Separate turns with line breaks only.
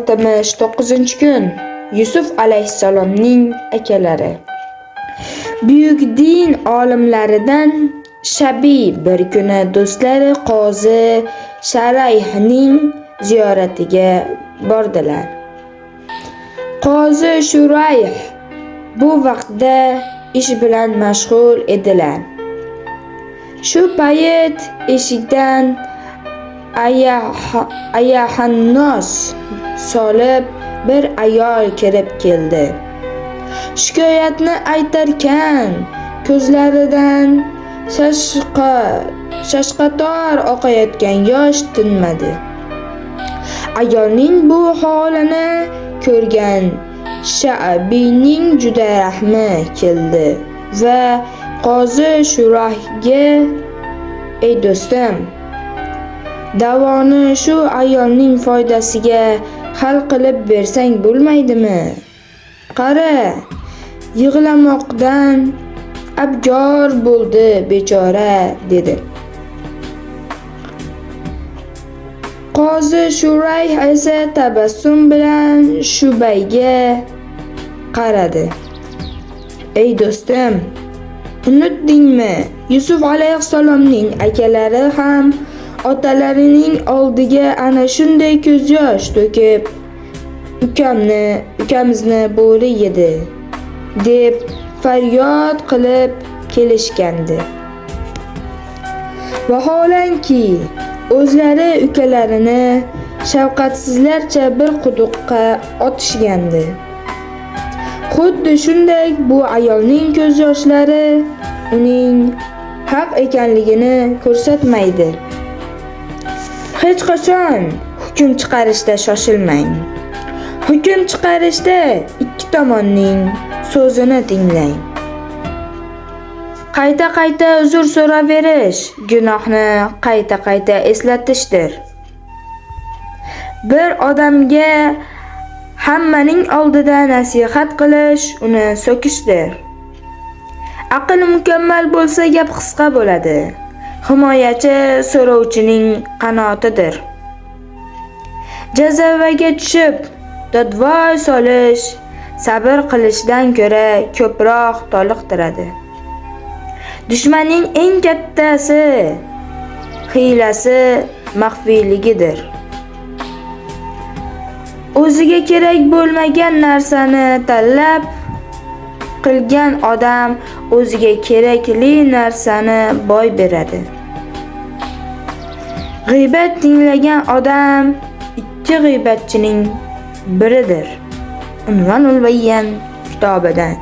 69-kun. Yusuf alayhissalomning akalari. Buyuk din olimlaridan Shabiy bir kuni do'stlari qozi Shurayhning ziyoratiga bordilar. Qozi Shurayh bu vaqtda ish bilan mashg'ul edilar. Shu payt eshikdan ayahannos solib bir ayol kirib keldi. Shikoyatni aytarkan, ko'zlaridan shashqator oqayotgan yosh tinmadi. Ayolning bu holini ko'rgan Sha'biyning juda rahmi keldi va qozi Shurayhga: "Ey do'stim, da'voni shu ayolning foydasiga hal qilib bersang bo'lmaydimi? Qara, yig'lamoqdan abgor bo'ldi bechora", dedi. Qozi Shurayh esa tabassum bilan Shubayga qaradi. "Ey do'stim, unutdingmi? Yusuf alayhissalomning akalari ham otalarining oldiga ana shunday ko'z yosh to'kib, ukamizni bo'ri yedi, deb faryod qilib kelishgandi. Vaholanki, o'zlari ukalarini shafqatsizlarcha bir quduqqa otishgandi. Xuddi shunday bu ayolning ko'z yoshlari uning haq ekanligini ko'rsatmaydi. Hech qachon hukm chiqarishda shoshilmang. Hukm chiqarishda ikki tomonning so'zini tinglang. Qayta-qayta uzr so'raverish gunohni qayta-qayta eslatishdir. Bir odamga hammaning oldida nasihat qilish uni so'kishdir. Aql mukammal bo'lsa gap qisqa bo'ladi. Himoyachi so'rovchining qanotidir. Jazavaga tushib dodvoy solish sabr qilishdan ko'ra ko'proq toliqtiradi. Dushmanning eng kattasi hiylasi maxfiyligidir. O'ziga kerak bo'lmagan narsani talab qilgan odam o'ziga kerakli narsani boy beradi. G'iybat tinglagan odam ikki g'iybatchining biridir. Unvonul Bayon kitobidan.